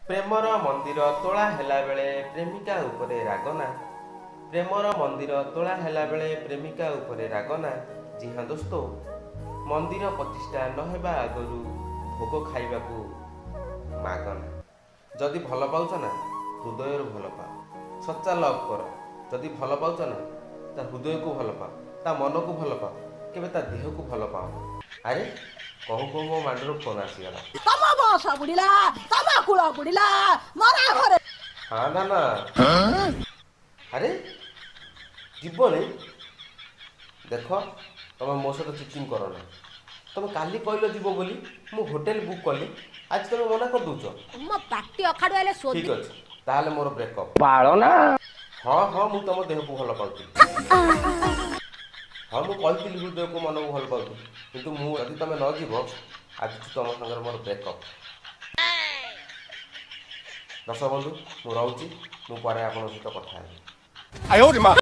ପ୍ରେମର ମନ୍ଦିର ତୋଳା ହେଲା ବେଳେ ପ୍ରେମିକା ଉପରେ ରାଗ ନା। ପ୍ରେମର ମନ୍ଦିର ତୋଳା ହେଲା ବେଳେ ପ୍ରେମିକା ଉପରେ ରାଗ ନା। ଜି ହଁ ଦୋସ୍ତ, ମନ୍ଦିର ପ୍ରତିଷ୍ଠା ନ ହେବା ଆଗରୁ ଭୋଗ ଖାଇବାକୁ ମାଗନା। ଯଦି ଭଲ ପାଉଛ ନା, ହୃଦୟରୁ ଭଲ ପାଅ, ସଚ୍ଚା ଲଭ୍ କର। ଯଦି ଭଲ ପାଉଛ ନା, ତା ହୃଦୟକୁ ଭଲ ପାଅ, ତା ମନକୁ ଭଲ ପାଅ, କେବେ ତା ଦେହକୁ ଭଲ ପାଅ ନା। ଆରେ, କହୁ କହୁ ମୋ ମାଣ୍ଡରୁ ଫୋନ୍ ଆସିଗଲା। ତମ ବସ ବୁଡ଼ିଲା, ତମ କୂଳ ବୁଡ଼ିଲା, ମରା ଘରେ। ହଁ, ନା ନା, ଆରେ ଯିବନି। ଦେଖ, ତମେ ମୋ ସହିତ ଚିଟିଂ କର ନା। ତମେ କାଲି କହିଲ ଯିବ ବୋଲି, ମୁଁ ହୋଟେଲ ବୁକ୍ କଲି, ଆଜି ତମେ ମନା କରିଦେଉଛ। ମୋ ପାଟି ଅଖାଡୁ ହେଲେ ଶୋଧି। ଠିକ୍ ଅଛି, ତାହେଲେ ମୋର ବ୍ରେକଅପ୍। ବାଳ ନା। ହଁ ହଁ, ମୁଁ ତମ ଦେହକୁ ଭଲ ପାଉଥିଲି। ହଁ, ମୁଁ କହିଥିଲି ହୃଦୟକୁ ମନକୁ ଭଲ ପାଉଥିଲି, କିନ୍ତୁ ମୁଁ ଯଦି ତମେ ନ ଯିବ, ଆଜିଠୁ ତମ ସାଙ୍ଗରେ ମୋର ବ୍ରେକଅପ୍। ଦର୍ଶକ ବନ୍ଧୁ, ମୁଁ ରହୁଛି, ମୁଁ ପରେ ଆପଣଙ୍କ ସହିତ କଥା ହେବି। 哎呦我的妈！